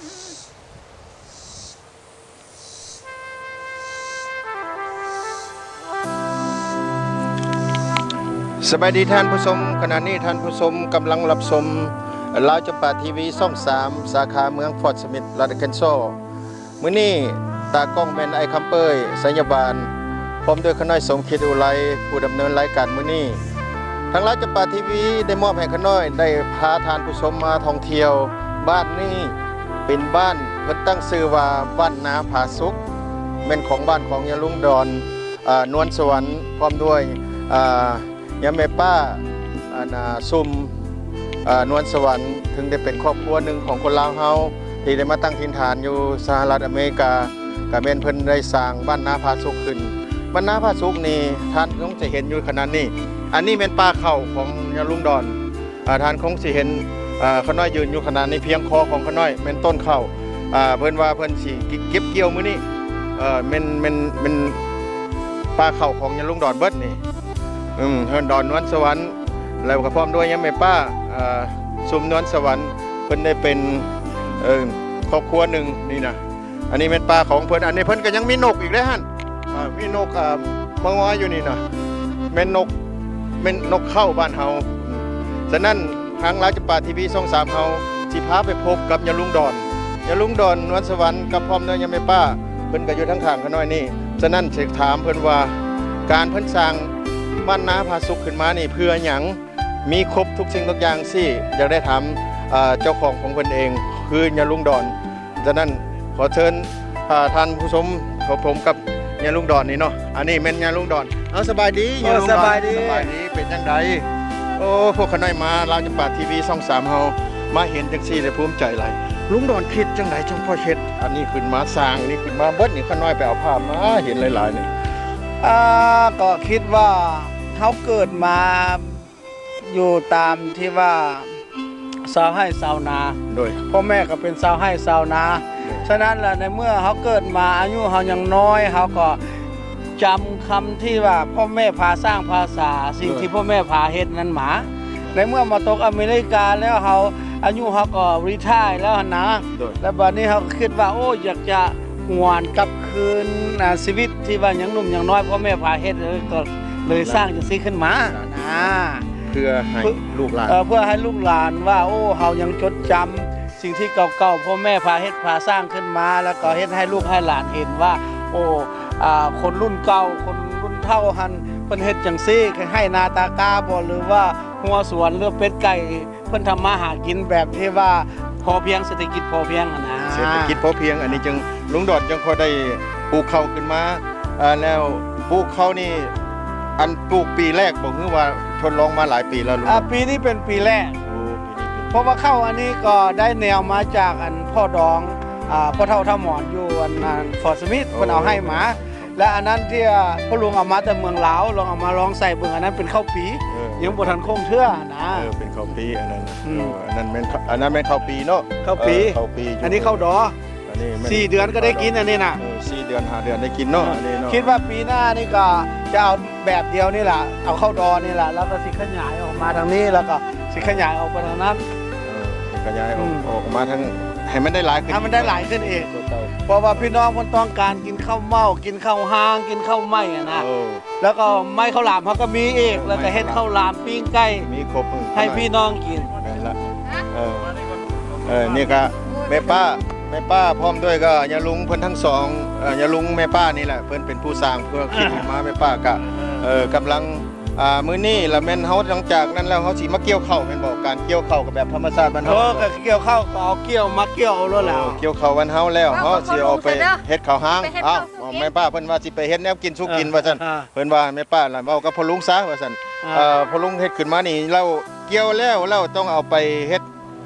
ສະບາຍດີທ່ານຜູ້ຊົມ, ຂະນະນີ້ທ່ານຜູ້ຊົມກຳລັງຮັບຊົມລາວຈຳປາທີວີ ຊ່ອງສາມ ສາຂາເມືອງຟອດສະມິດ ລັດອາແກນຊໍ. ມື້ນີ້ຕາກ້ອງແມ່ນອ້າຍຄຳເປີຍ ໄຊຍະບານ ພ້ອມດ້ວຍຂ້ານ້ອຍ ສົມຄິດ ອຸໄລ ຜູ້ດຳເນີນລາຍການມື້ນີ້. ທາງລາວຈຳປາທີວີໄດ້ມອບໃຫ້ຂ້ານ້ອຍໄດ້ພາທ່ານຜູ້ຊົມມາທ່ອງທ່ຽວບ້ານນີ້. ເປັນບ້ານເພິ່ນຕັ້ງຊື່ວ່າບ້ານນາຜາສຸກ, ແມ່ນຂອງບ້ານຂອງຍາລຸງດອນ ອາ ນວນສະຫວັນ ພ້ອມດ້ວຍ ອາ ຍາແມ່ປ້າ ອັນ ອາ ຊຸມ ອາ ນວນສະຫວັນ ເຖິງໄດ້ເປັນຄອບຄົວໜຶ່ງຂອງຄົນລາວເຮົາ ທີ່ໄດ້ມາຕັ້ງຖິ່ນຖານຢູ່ສະຫະລັດອາເມລິກາ, ກະແມ່ນເພິ່ນໄດ້ສ້າງບ້ານນາຜາສຸກຂຶ້ນ. ບ້ານນາຜາສຸກນີ້ ທ່ານຄົງຈະເຫັນຢູ່ຂະນະນີ້, ອັນນີ້ແມ່ນປ່າເຂົ້າຂອງຍາລຸງດອນ. ອາ ທ່ານຄົງຊິເຫັນ ອາ ຂ້ານ້ອຍຢືນຢູ່ຂະນະນີ້ ພຽງຄໍຂອງຂ້ານ້ອຍແມ່ນຕົ້ນເຂົ້າ. ອາ ເພິ່ນວ່າເພິ່ນຊິເກັບກ່ຽວມື້ນີ້. ເອີ ແມ່ນ ແມ່ນ ແມ່ນປ່າເຂົ້າຂອງຍາລຸງດອນເບິດນີ້. ອືມ ເຮືອນດອນນວນສະຫວັນ ແລ້ວກໍພ້ອມດ້ວຍຍາແມ່ປ້າ ອາ ຊຸມນວນສະຫວັນ ເພິ່ນໄດ້ເປັນ ເອີ ຄອບຄົວໜຶ່ງນີ້ນະ. ອັນນີ້ແມ່ນປ່າຂອງເພິ່ນ. ອັນນີ້ເພິ່ນກໍຍັງມີນົກອີກເດ້ຫັ້ນ. ອາ ມີນົກ ອາ ມາງອຍຢູ່ນີ້ນະ ແມ່ນນົກ ແມ່ນນົກເຄົ້າບ້ານເຮົາ. ສະນັ້ນ ທາງລາວຈຳປາທີວີ ຊ່ອງສາມ ເຮົາຊິພາໄປພົບກັບຍາລຸງດອນ. ຍາລຸງດອນນວນສະຫວັນກັບພ້ອມດ້ວຍຍາແມ່ປ້າ ເພິ່ນກໍຢູ່ທາງຂ້າງຂ້ານ້ອຍນີ້. ສະນັ້ນຊິຖາມເພິ່ນວ່າ ການເພິ່ນສ້າງບ້ານນາຜາສຸກຂຶ້ນມານີ້ເພື່ອຫຍັງ? ມີຄົບທຸກສິ່ງທຸກຢ່າງຊີ້ ຢາກໄດ້ຖາມ ເອີ ເຈົ້າຂອງຂອງເພິ່ນເອງ ຄືຍາລຸງດອນ. ສະນັ້ນ ຂໍເຊີນ ອາ ທ່ານຜູ້ຊົມ ພົບກັບຍາລຸງດອນນີ້ເນາະ. ອັນນີ້ແມ່ນຍາລຸງດອນ. ເອົາ ສະບາຍດີ ໂອ້ ຍາລຸງດອນ ສະບາຍດີ ສະບາຍດີ. ເປັນຈັ່ງໃດ? ໂອ້ ພວກຂ້ານ້ອຍມາລາວຈຳປາທີວີ ຊ່ອງສາມ ເຮົາມາເຫັນຈັ່ງຊີ້ແລ້ວພູມໃຈຫຼາຍ. ລຸງດອນຄິດຈັ່ງໃດຈັ່ງພໍເຮັດອັນນີ້ຂຶ້ນມາ ສ້າງນີ້ຂຶ້ນມາເບິດນີ້? ຂ້ານ້ອຍໄປເອົາພາບມາເຫັນຫຼາຍໆນີ້. ອາ ກໍຄິດວ່າເຮົາເກີດມາ ຢູ່ຕາມທີ່ວ່າຊາວໄຮ່ຊາວນາ ໂດຍ ພໍ່ແມ່ກໍເປັນຊາວໄຮ່ຊາວນາ. ໂດຍ ສະນັ້ນລະ ໃນເມື່ອເຮົາເກີດມາ ອາຍຸເຮົາຍັງນ້ອຍ ເຮົາກໍຈຳຄຳທີ່ວ່າພໍ່ແມ່ພາສ້າງພາສາ ສິ່ງ ໂດຍ ທີ່ພໍ່ແມ່ພາເຮັດນັ້ນມາ. ໃນເມື່ອມາຕົກອາເມລິກາແລ້ວ ເຮົາ ອາຍຸເຮົາກໍຣີທາຍແລ້ວຫັ້ນນາ. ໂດຍ ແລ້ວບາດນີ້ເຮົາກໍຄິດວ່າ ໂອ້ ຢາກຈະ ຫວນກັບຄືນ ອາ ຊີວິດທີ່ວ່າຍັງໜຸ່ມຍັງນ້ອຍ ພໍ່ແມ່ພາເຮັດ ເອີ ກໍເລີຍສ້າງຈັ່ງຊີ້ຂຶ້ນມານະ ເພື່ອໃຫ້ລູກຫຼານ ເອີ ເພື່ອໃຫ້ລູກຫຼານວ່າ ໂອ້ ເຮົາຍັງຈົດຈຳສິ່ງທີ່ເກົ່າໆ ພໍ່ແມ່ພາເຮັດພາສ້າງຂຶ້ນມາ ແລ້ວກໍເຮັດໃຫ້ລູກໃຫ້ຫຼານເຫັນວ່າ ໂອ້ ອາ ຄົນລຸ້ນເກົ່າ ຄົນລຸ້ນເຖົ້າຫັ້ນ ເພິ່ນເຮັດຈັ່ງຊີ້ ໄຮ່ນາຕາກ້າບໍ ຫຼືວ່າຮົ້ວສວນ ຫຼືເປັດໄກ່ ເພິ່ນທຳມາຫາກິນແບບທີ່ວ່າພໍພຽງ ເສດຖະກິດພໍພຽງຫັ້ນນະ ເສດຖະກິດພໍພຽງ. ອັນນີ້ຈຶ່ງ ລຸງດອນຈຶ່ງຄ່ອຍໄດ້ປູກເຂົ້າຂຶ້ນມາ. ອາ ແລ້ວປູກເຂົ້ານີ້ ອັນ ປູກປີແລກບໍ່ ຫຼືວ່າທົດລອງມາຫຼາຍປີແລ້ວລຸງ? ອາ ປີນີ້ເປັນປີແລກ. ໂອ້ ປີນີ້ເປັນ ເພາະວ່າເຂົ້າອັນນີ້ກໍໄດ້ແນວມາຈາກ ອັນ ພໍ່ດອງ ອາ ພໍ່ເຖົ້າທ້າວໝອນຢູ່ ອັນ ອັນ ຟອດສະມິດ ໂອ້ ເພິ່ນເອົາໃຫ້ມາ. ແລະ ອັນນັ້ນທີ່ ອາ ພໍ່ລຸງເອົາມາແຕ່ເມືອງລາວ ລອງເອົາມາລອງໃສ່ເບິ່ງ ອັນນັ້ນເປັນເຂົ້າປີ ເອີ ຍັງບໍ່ທັນຄົງເທື່ອນະ. ເອີ ເປັນເຂົ້າປີ ອັນນັ້ນນະ. ອືມ ເອີ ອັນນັ້ນແມ່ນ ອັນນັ້ນແມ່ນເຂົ້າປີເນາະ ເຂົ້າປີ. ເອີ ເຂົ້າປີ. ອັນນີ້ເຂົ້າດໍ ອັນນີ້ແມ່ນ ສີ່ເດືອນກໍໄດ້ກິນ ເຂົ້າດໍ ອັນນີ້ນະ. ເອີ ສີ່ເດືອນ ຫ້າເດືອນໄດ້ກິນເນາະ ເອີ ອັນນີ້ເນາະ. ຄິດວ່າປີໜ້ານີ້ກໍຈະເອົາແບບດຽວນີ້ລະ ເອົາເຂົ້າດໍນີ້ລະ ແລ້ວກໍຊິຂະຫຍາຍອອກມາທາງນີ້ ແລ້ວກໍຊິຂະຫຍາຍອອກໄປທາງນັ້ນ. ເອີ ຂະຫຍາຍອອກ ອືມ ອອກມາທາງ ໃຫ້ມັນໄດ້ຫຼາຍຂຶ້ນ ໃຫ້ມັນໄດ້ຫຼາຍຂຶ້ນອີກ ເພາະວ່າພີ່ນ້ອງເພິ່ນຕ້ອງການກິນເຂົ້າເໝົາ ກິນເຂົ້າຫ້າງ ກິນເຂົ້າໄມ້ຫັ້ນນະ. ເອີ ແລ້ວກໍໄມ້ເຂົ້າຫຼາມເຮົາກໍມີອີກ ເອີ ແລ້ວກໍເຮັດເຂົ້າຫຼາມ ປີ້ງໄກ່ ມີຄົບ ໃຫ້ພີ່ນ້ອງກິນ. ແມ່ນລະ ເອີ ເອີ ນີ້ກະແມ່ປ້າ ແມ່ປ້າພ້ອມດ້ວຍກໍຍາລຸງເພິ່ນທັງສອງ ເອີ ຍາລຸງແມ່ປ້ານີ້ແຫຼະ ເພິ່ນເປັນຜູ້ສ້າງ ເພື່ອຄິດອອກມາ. ແມ່ປ້າກະ ເອີ ກຳລັງ ອ່າ ມື້ນີ້ລະແມ່ນເຮົາ ຫຼັງຈາກນັ້ນແລ້ວ ເຮົາຊິມາກ່ຽວເຂົ້າແມ່ນບໍ່? ການກ່ຽວເຂົ້າກໍແບບທຳມະຊາດບ້ານເຮົາ. ເອີ ກໍກ່ຽວເຂົ້າ ກໍເອົາກ່ຽວມາກ່ຽວໂລດແຫຼະ. ເອີ ກ່ຽວເຂົ້າວັນເຮົາແລ້ວ ເຮົາຊິເອົາໄປເຮັດເຂົ້າຫ້າງ. ເອົ້າ ແມ່ປ້າເພິ່ນວ່າຊິໄປເຮັດແນວກິນສູ່ກິນວ່າຊັ້ນ. ເພິ່ນວ່າ ແມ່ປ້າລະເວົ້າກັບພໍ່ລຸງຊະວ່າຊັ້ນ. ເອີ ພໍ່ລຸງເຮັດຂຶ້ນມານີ້ ລາວກ່ຽວແລ້ວ ລາວຕ້ອງເອົາໄປເຮັດ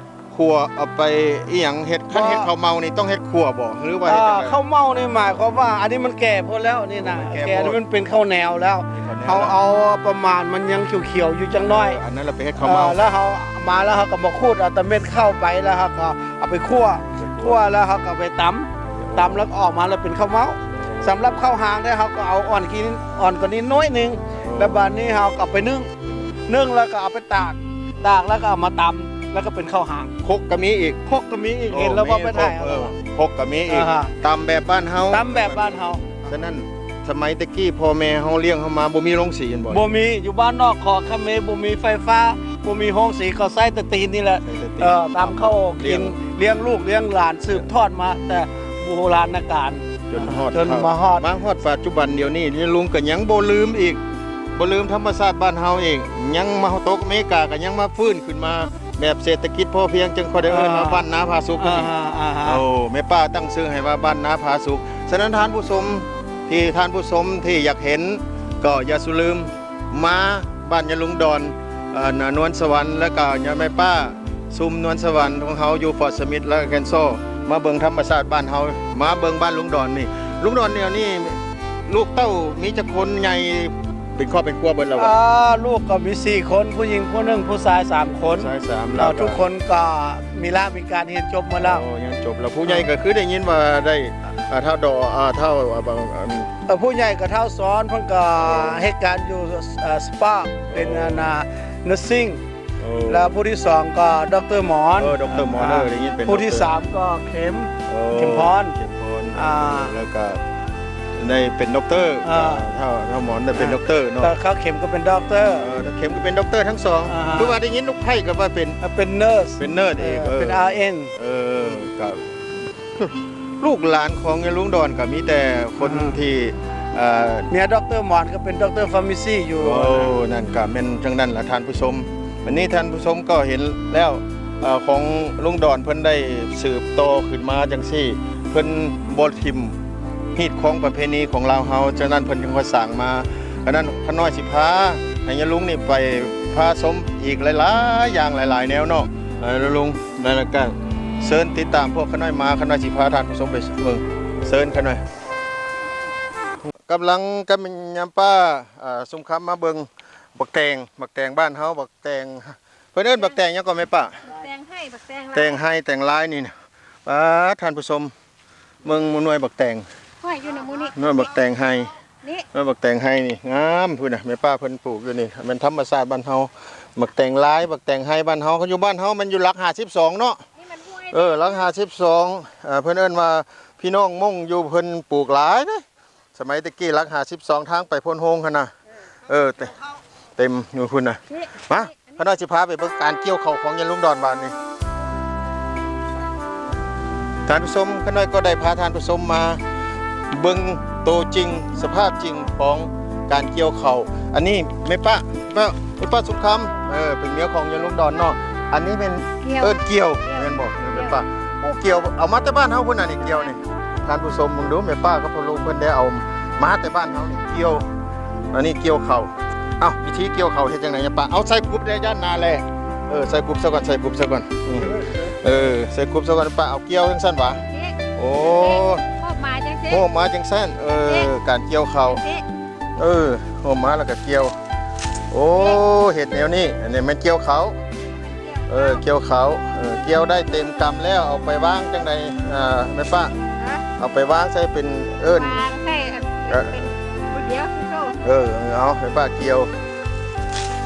ຂົ້ວເອົາໄປອີ່ຫຍັງເຮັດ? ຄັນເຮັດເຂົ້າເໝົານີ້ຕ້ອງເຮັດຂົ້ວບໍ່ ຫຼືວ່າເຮັດຈັ່ງໃດ? ເອີ ເຂົ້າເໝົານີ້ໝາຍຄວາມວ່າ ອັນນີ້ມັນແກ່ໂພດແລ້ວນີ້ນະ ມັນແກ່ ແກ່ໂພດ ອັນນີ້ມັນເປັນເຂົ້າໜຽວແລ້ວ. ເຂົ້າໜຽວ ເຮົາເອົາປະມານມັນຍັງຂຽວໆຢູ່ຈັກໜ້ອຍ ເອີ ອັນນັ້ນລະໄປເຮັດເຂົ້າເໝົາ. ເອີ ແລ້ວເຮົາມາແລ້ວ ເຮົາກໍມາຂູດເອົາແຕ່ເມັດເຂົ້າໄປ ແລ້ວເຮົາກໍເອົາໄປຂົ້ວ ເອີ ຂົ້ວແລ້ວເຮົາກໍໄປຕຳ ຕຳແລ້ວກໍອອກມາແລ້ວເປັນເຂົ້າເໝົາ. ໂອ້ ສຳລັບເຂົ້າຫ້າງເດ້ ເຮົາກໍເອົາອ່ອນກວ່ານີ້ ອ່ອນກວ່ານີ້ໜ້ອຍໜຶ່ງ ເອີ ແລ້ວບາດນີ້ເຮົາກໍເອົາໄປໜຶ້ງ ໜຶ້ງແລ້ວກໍເອົາໄປຕາກ ຕາກແລ້ວກໍເອົາມາຕຳ ແລ້ວກໍເປັນເຂົ້າຫາງ ຄົກກໍມີອີກ ຄົກກໍມີອີກ ໂອ້ ເຫັນແລ້ວວ່າໄປຖ່າຍເອົາ ເອີ ຄົກກໍມີອີກ ອ່າຮະ ຕຳແບບບ້ານເຮົາ ຕຳແບບບ້ານເຮົາ. ສະນັ້ນ ສະໄໝແຕ່ກີ້ພໍ່ແມ່ເຮົາລ້ຽງເຮົາມາບໍ່ມີໂຮງສີແມ່ນບໍ່? ບໍ່ມີ. ຢູ່ບ້ານນອກຂໍຂະເມ ບໍ່ມີໄຟຟ້າ ບໍ່ມີໂຮງສີ ກໍໃຊ້ແຕ່ຕີນນີ້ແຫຼະ ໃຊ້ແຕ່ຕີນ ເອີ ຕຳເຂົ້າກິນ ລ້ຽງລູກລ້ຽງຫຼານ ສືບທອດມາແຕ່ບູຮານນະການ ຈົນຮອດ ຈົນມາຮອດ ມາຮອດປັດຈຸບັນດຽວນີ້ ລຸງກໍຍັງບໍ່ລືມອີກ ບໍ່ລືມທຳມະຊາດບ້ານເຮົາອີກ ຍັງມາຕົກອາເມລິກາກໍຍັງມາຟື້ນຂຶ້ນມາ ແບບເສດຖະກິດພໍພຽງ ຈຶ່ງຄ່ອຍໄດ້ເອີ້ນວ່າ ອ່າ ບ້ານນາຜາສຸກນີ້ ອ່າ ອ່າ ໂອ້ ແມ່ປ້າຕັ້ງຊື່ໃຫ້ວ່າບ້ານນາຜາສຸກ. ສະນັ້ນທ່ານຜູ້ຊົມ ທີ່ທ່ານຜູ້ຊົມທີ່ຢາກເຫັນ ກໍຢ່າສູ່ລືມມາບ້ານຍາລຸງດອນ ເອີ ນວນສະຫວັນ ແລ້ວກໍຍາແມ່ປ້າ ຊຸມນວນສະຫວັນຂອງເຮົາຢູ່ຟອດສະມິດ ແລະ ແຄນຊໍ ມາເບິ່ງທຳມະຊາດບ້ານເຮົາ ມາເບິ່ງບ້ານລຸງດອນນີ້. ລຸງດອນແນວນີ້ ລູກເຕົ້າມີຈັກຄົນ? ໃຫຍ່ເປັນຄອບເປັນຄົວເບິດແລ້ວບໍ່? ອ່າ ລູກກໍມີສີ່ຄົນ ຜູ້ຍິງຜູ້ໜຶ່ງ ຜູ້ຊາຍສາມຄົນ ຜູ້ຊາຍສາມ ແລ້ວກໍ ທຸກຄົນກໍມີລະມີການຮຽນຈົບໝົດແລ້ວ. ໂອ້ ຮຽນຈົບແລ້ວ ຜູ້ໃຫຍ່ກໍຄືໄດ້ຍິນວ່າໄດ້ ອ່າ ທ້າວດໍ ອ່າ ທ້າວ ອ່າ ເອີ ຜູ້ໃຫຍ່ກໍທ້າວສອນ ເພິ່ນກໍ ເອີ ເຮັດການຢູ່ ເອີ ສະປາ ເປັນ ໂອ້ ອັນນ່າ ເນີດຊິງ ໂອ້ ແລ້ວຜູ້ທີສອງກໍ ດຣ ໝອນ ເອີ ດຣ ໝອນ ອ່າ ເອີ ໄດ້ຍິນເປັນ ຜູ້ທີສາມກໍເຂັມ ໂອ້ ເຂັມພອນ ເຂັມພອນ ອ່າ ແລ້ວກໍໄດ້ເປັນດັອກເຕີ ອ່າ ເອີ ທ້າວ ທ້າວໝອນໄດ້ເປັນ ອ່າ ດັອກເຕີເນາະ ແລ້ວເຂັມກໍເປັນດັອກເຕີ ເອີ ເຂັມກໍເປັນດັອກເຕີທັງສອງ ອ່າ ຄືວ່າໄດ້ຍິນລູກໃພ້ກໍວ່າເປັນ ອ່າ ເປັນເນີດ ເປັນເນີດອີກ ເອີ ເອີ ເປັນ ອາ ເອັນ ເອີ ກໍ ລູກຫຼານຂອງຍາລຸງດອນກໍມີແຕ່ຄົນ ອ່າ ທີ່ ເອີ ເມຍດຣ ໝອນກໍເປັນ ດຣ ຟາເມຊີຢູ່ ໂອ້ ນັ້ນກໍແມ່ນຈັ່ງນັ້ນລະທ່ານຜູ້ຊົມ. ບັດນີ້ທ່ານຜູ້ຊົມກໍເຫັນແລ້ວ ເອີ ຂອງລຸງດອນເພິ່ນໄດ້ສືບຕໍ່ຂຶ້ນມາຈັ່ງຊີ້ ເພິ່ນບໍ່ຖິ້ມຮີດຄອງປະເພນີຂອງລາວເຮົາ ສະນັ້ນເພິ່ນຈຶ່ງຄ່ອຍສ້າງມາ. ສະນັ້ນຂ້ານ້ອຍຊິພາໃຫ້ຍາລຸງນີ້ໄປພາຊົມອີກຫຼາຍໆຢ່າງຫຼາຍໆແນວເນາະ ເອີ ລຸງ. ນັ້ນລະກໍເຊີນຕິດຕາມພວກຂ້ານ້ອຍມາ ຂ້ານ້ອຍຊິພາທ່ານຜູ້ຊົມໄປເບິ່ງ ເຊີນຂ້ານ້ອຍ. ກຳລັງກັບຍາມປ້າ ຊຸມຄຳມາເບິ່ງບັກແຕງ ບັກແຕງບ້ານເຮົາ ບັກແຕງ ເພິ່ນເອີ້ນບັກແຕງຫຍັງກໍແມ່ປ້າ? ແຕງໄຮ່ ບັກແຕງລາຍ ແຕງໄຮ່ແຕງລາຍນີ້ນະ. ປາດ ທ່ານຜູ້ຊົມ ເບິ່ງໝູ່ໜ່ວຍບັກແຕງ ຫ້ອຍ ຢູ່ນຳໝູ່ນີ້ ໜ່ວຍບັກແຕງໄຮ່ ນີ້ ໜ່ວຍບັກແຕງໄຮ່ນີ້ງາມພຸ້ນນະ ແມ່ປ້າເພິ່ນປູກຢູ່ນີ້ ແມ່ນທຳມະຊາດບ້ານເຮົາ ບັກແຕງລາຍ ບັກແຕງໄຮ່ບ້ານເຮົາ ຄັນຢູ່ບ້ານເຮົາມັນຢູ່ຫຼັກຫ້າສິບສອງເນາະ ນີ້ມັນຫ້ວຍ ເອີ ຫຼັກຫ້າສິບສອງ ເອີ ເພິ່ນເອີ້ນວ່າພີ່ນ້ອງມົ້ງຢູ່ເພິ່ນປູກຫຼາຍເດ້ ສະໄໝແຕ່ກີ້ຫຼັກຫ້າສິບສອງ ທາງໄປໂພນໂຮງຫັ້ນນະ ເອີ ເອີ ເຕັມ ເຕັມຢູ່ພຸ້ນນະ ນີ້ ມາ ຂ້ານ້ອຍຊິພາໄປເບິ່ງການກ່ຽວເຂົ້າຂອງຍາລຸງດອນບາດນີ້ ທ່ານຜູ້ຊົມ ຂ້ານ້ອຍກໍໄດ້ພາທ່ານຜູ້ຊົມມາເບິ່ງໂຕຈິງ ສະພາບຈິງຂອງການກ່ຽວເຂົ້າ. ອັນນີ້ແມ່ປ້າ ແມ່ປ້າ ແມ່ປ້າສຸກຄຳ ເອີ ເປັນເມຍຂອງຍາລຸງດອນເນາະ. ອັນນີ້ແມ່ນ ກ່ຽວ ເອີ້ນກ່ຽວ ກ່ຽວ ແມ່ນບໍ່ ແມ່ນ ແມ່ນ ແມ່ປ້າ? ໂອ້ ກ່ຽວ ເອົາມາແຕ່ບ້ານເຮົາພຸ້ນນະນີ້ ກ່ຽວນີ້. ທ່ານຜູ້ຊົມເບິ່ງດູ ແມ່ປ້າກັບພໍ່ລູກເພິ່ນໄດ້ເອົາມາແຕ່ບ້ານເຮົານີ້ ກ່ຽວ ອັນນີ້ກ່ຽວເຂົ້າ. ເອົ້າ ວິທີກ່ຽວເຂົ້າເຮັດຈັ່ງໃດຍາປ້າ? ເອົາໃສ່ກຸບແດ່ ຢ້ານໜ້າແຫຼະ. ເອີ ໃສ່ກຸບຊະກ່ອນ ໃສ່ກຸບຊະກ່ອນ. ອືມ ເອີ ໃສ່ກຸບຊະກ່ອນ ປ້າເອົາກ່ຽວຈັ່ງຊັ້ນຫວາ? ໂອ້ ໂຮບມາຈັ່ງຊີ້ ໂຮບມາຈັ່ງຊັ້ນ. ເອີ ການກ່ຽວເຂົ້າ ເອີ ໂຮບມາແລ້ວກໍກ່ຽວ. ໂອ້ ເຮັດແນວນີ້ ອັນນີ້ແມ່ນກ່ຽວເຂົ້າ. ເອີ ກ່ຽວເຂົ້າ ເອີ ກ່ຽວໄດ້ເຕັມກຳແລ້ວ ເອົາໄປວາງຈັ່ງໃດ ແມ່ປ້າ? ເອົາໄປວາງໃສ່ເປັນເອີ້ນ ວາງໃສ່ອັນ ເອີ ເປັນຜູ້ດຽວຄືເກົ່າ. ເອີ ເອົາ ແມ່ປ້າກ່ຽວ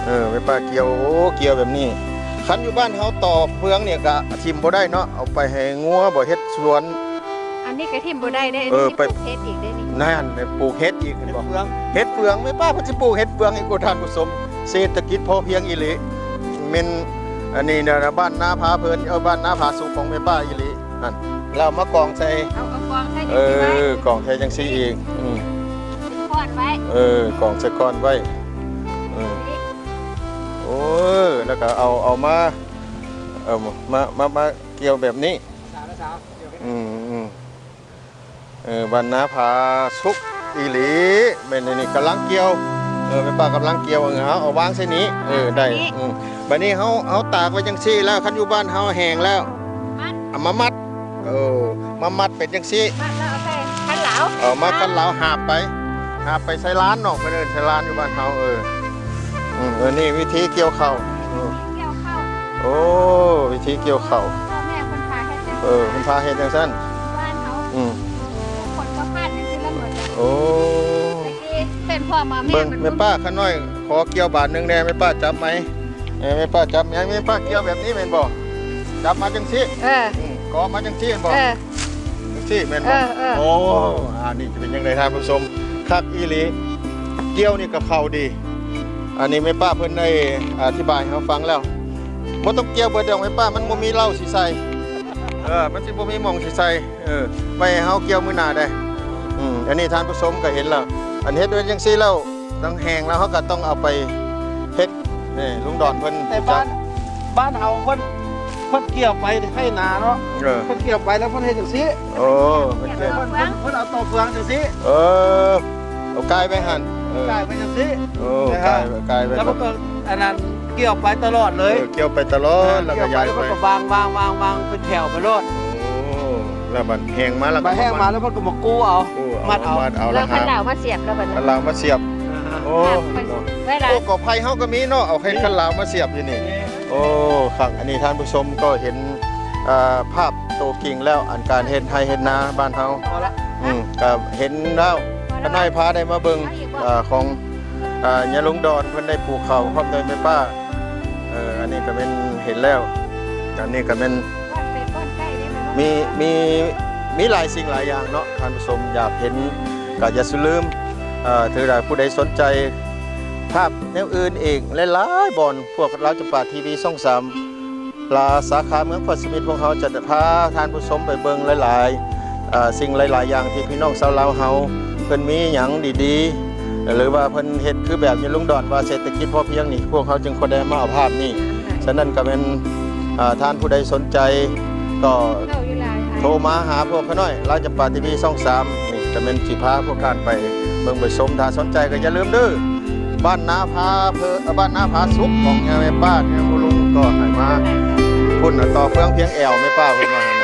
ເອີ ແມ່ປ້າກ່ຽວ. ໂອ້ ກ່ຽວແບບນີ້ ຄັນຢູ່ບ້ານເຮົາຕໍ່ເຟືອງນີ້ກະຖິ້ມບໍ່ໄດ້ເນາະ ເອົາໄປໃຫ້ງົວບໍ່ ເຮັດສວນ. ອັນນີ້ກໍຖິ້ມບໍ່ໄດ້ເດ້ ເອີ ໄປປູກເຫັດອີກເດ້ນີ້. ນັ້ນ ໄປປູກເຫັດອີກ ເຫັນບໍ່? ເຫັດເຟືອງ ເຫັດເຟືອງ ແມ່ປ້າເພິ່ນຊິປູກເຫັດເຟືອງອີກ. ໂອ້ ທ່ານຜູ້ຊົມ ເສດຖະກິດພໍພຽງອີ່ຫຼີ ແມ່ນ ອັນນີ້ນະ ບ້ານນາຜາເພີນ ເອີ ບ້ານນາຜາສຸກຂອງແມ່ປ້າອີ່ຫຼີ. ນັ້ນ ແລ້ວເອົາມາກອງໃສ່ ເອົາ ເອົາກອງໃສ່ ເອີ ຈັ່ງຊີ້ໄວ້ ກອງໃສ່ຈັ່ງຊີ້ອີກ. ອືມ ເປັນກ້ອນໄວ້ ເອີ ກອງໃສ່ກ້ອນໄວ້. ເອີ ນີ້ ໂອ້ ແລ້ວກໍເອົາ ເອົາມາ ເອົາມາ ມາ ມາກ່ຽວແບບນີ້. ສາວ ສາວ ອືມ ອືມ ເອີ ບ້ານນາຜາສຸກອີ່ຫຼີ. ແມ່ນ ນີ້ກຳລັງກ່ຽວ ເອີ ແມ່ປ້າກຳລັງກ່ຽວ. ເອີ ເອົາ ເອົາວາງໃສ່ນີ້ ເອີ ໄດ້. ອືມ ບາດນີ້ເຮົາ ເຮົາຕາກໄວ້ຈັ່ງຊີ້ແລ້ວ ຄັນຢູ່ບ້ານເຮົາແຫ້ງແລ້ວ ມັດ ເອົາມາມັດ. ເອີ ມາມັດເປັນຈັ່ງຊີ້ ມັດແລ້ວເອົາໃສ່ຄັນລາວ ເອົາມາຄັນລາວຫາບໄປ ຫາບໄປໃສ່ລານເນາະ ເພິ່ນເອີ້ນໃສ່ລານຢູ່ບ້ານເຮົາ. ເອີ ອືມ ເອີ ນີ້ວິທີກ່ຽວເຂົ້າ ເອີ ວິທີກ່ຽວເຂົ້າ ໂອ້ ວິທີກ່ຽວເຂົ້າ ພໍ່ແມ່ເພິ່ນພາເຮັດຈັ່ງ ເອີ ເພິ່ນພາເຮັດຈັ່ງຊັ້ນ ບ້ານເຮົາ ອືມ ຄົນກໍຜ່ານຈັ່ງຊີ້ລະໝົດ. ໂອ້ ແຕ່ກີ້ເປັນພໍ່ມາແມ່ ເບິ່ງ ແມ່ປ້າ ຂ້ານ້ອຍຂໍກ່ຽວບາດໜຶ່ງແດ່ ແມ່ປ້າຈັບໄມ ເອີ ແມ່ປ້າຈັບໄມ ແມ່ປ້າກ່ຽວແບບນີ້ແມ່ນບໍ່? ຈັບມາຈັ່ງຊີ້ ເອີ ອືມ ກໍມາຈັ່ງຊີ້ແມ່ນບໍ່? ເອີ ຈັ່ງຊີ້ແມ່ນບໍ່? ເອີ ເອີ ໂອ້ ອັນນີ້ຈະເປັນຈັ່ງໃດທ່ານຜູ້ຊົມ? ຄັກອີ່ຫຼີ ກ່ຽວນີ້ກໍເຂົ້າດີ. ອັນນີ້ແມ່ປ້າເພິ່ນໄດ້ອະທິບາຍໃຫ້ເຮົາຟັງແລ້ວ ບໍ່ຕ້ອງກ່ຽວເບິດດອກແມ່ປ້າ ມັນບໍ່ມີເລົ້າຊິໃສ່ ເອີ ມັນຊິບໍ່ມີໝ່ອງຊິໃສ່ ເອີ ໄວ້ໃຫ້ເຮົາກ່ຽວມື້ໜ້າໄດ໋. ອືມ ອັນນີ້ທ່ານຜູ້ຊົມກໍເຫັນແລ້ວ ອັນເຮັດໄວ້ຈັ່ງຊີ້ແລ້ວ ຕ້ອງແຫ້ງແລ້ວ ເຮົາກໍຕ້ອງເອົາໄປເຮັດ ນີ້ລຸງດອນເພິ່ນ ແຕ່ ຮູ້ຈັກ ບ້ານ ບ້ານເຮົາເພິ່ນ ເພິ່ນກ່ຽວໄປໄຖນາເນາະ ເອີ ເພິ່ນກ່ຽວໄປແລ້ວເພິ່ນເຮັດຈັ່ງຊີ້ ໂອ້ ເພິ່ນກ່ຽວ ເພິ່ນ ເພິ່ນ ເພິ່ນເອົາຕໍ່ເຟືອງຈັ່ງຊີ້ ເອີ ເອົາກ່າຍໄວ້ຫັ້ນ ເອີ ກ່າຍໄວ້ຈັ່ງຊີ້ ໂອ້ ແລ້ວ ກ່າຍໄວ້ ກ່າຍໄວ້ ແລ້ວມັນກໍອັນນັ້ນ ກ່ຽວໄປຕະຫຼອດເລີຍ ເອີ ກ່ຽວໄປຕະຫຼອດ ເອີ ແລ້ວກໍຍ້າຍໄປ ແລ້ວມັນກໍວາງ ວາງ ວາງ ວາງເປັນແຖວໄປໂລດ. ໂອ້ ແລ້ວບັດແຫ້ງມາແລ້ວກໍ ແຫ້ງມາແລ້ວເພິ່ນກໍມາກູ້ເອົາ ກູ້ເອົາ ມັດເອົາ ມັດເອົາ ແລ້ວຄັນລາວມາສຽບແລ້ວບັດນີ້ ຄັນລາວມາສຽບ ເອີ ໂອ້ ເວລາ ໂອ້ ກໍໄຜ່ເຮົາກໍມີເນາະ ເອົາໄຂ່ຄັນລາວມາສຽບຢູ່ນີ້ ນີ້ ໂອ້ ຄັກ ອັນນີ້ທ່ານຜູ້ຊົມກໍເຫັນ ເອີ ພາບໂຕຈິງແລ້ວ ອັນການເຮັດໄຮ່ເຮັດນາບ້ານເຮົາ ພໍລະ ອືມ ກໍເຫັນແລ້ວ ຂ້ານ້ອຍພາໄດ້ມາເບິ່ງ ເອີ ຂອງ ເອີ ຍາລຸງດອນເພິ່ນໄດ້ປູກເຂົ້າພ້ອມດ້ວຍແມ່ປ້າ ເອີ ອັນນີ້ກໍແມ່ນເຫັນແລ້ວ ອັນນີ້ກໍແມ່ນ ມີ ມີ ມີຫຼາຍສິ່ງຫຼາຍຢ່າງເນາະ ທ່ານຜູ້ຊົມຢາກເຫັນກໍຢ່າສູ່ລືມ ເອີ ຖືວ່າຜູ້ໃດສົນໃຈພາບແນວອື່ນອີກຫຼາຍໆບ່ອນ ພວກລາວຈຳປາທີວີຊ່ອງສາມ ລາວສາຂາເມືອງພອດສະມິດ ພວກເຮົາຈະພາທ່ານຜູ້ຊົມໄປເບິ່ງຫຼາຍໆ ເອີ ສິ່ງຫຼາຍໆຢ່າງທີ່ພີ່ນ້ອງຊາວລາວເຮົາເພິ່ນມີຫຍັງດີໆ ຫຼືວ່າເພິ່ນເຮັດຄືແບບຍາລຸງດອນວ່າເສດຖະກິດພໍພຽງນີ້ ພວກເຮົາຈຶ່ງຄ່ອຍໄດ້ມາເອົາພາບນີ້. ສະນັ້ນກໍແມ່ນ ເອີ ທ່ານຜູ້ໃດສົນໃຈກໍໂທມາຫາພວກຂ້ານ້ອຍ ລາວຈຳປາທີວີຊ່ອງສາມ ນີ້ກໍແມ່ນຊິພາພວກທ່ານໄປເບິ່ງໄປຊົມ. ຖ້າສົນໃຈກໍຢ່າລືມເດີ ບ້ານນາຜາເພີ ເອີ ບ້ານນາຜາສຸກຂອງຍາແມ່ປ້າ ຍາພໍ່ລຸງ ກໍໃຫ້ມາພຸ້ນ ຕໍ່ເຟືອງພຽງແອວ ແມ່ປ້າເພິ່ນວ່າຫັ້ນ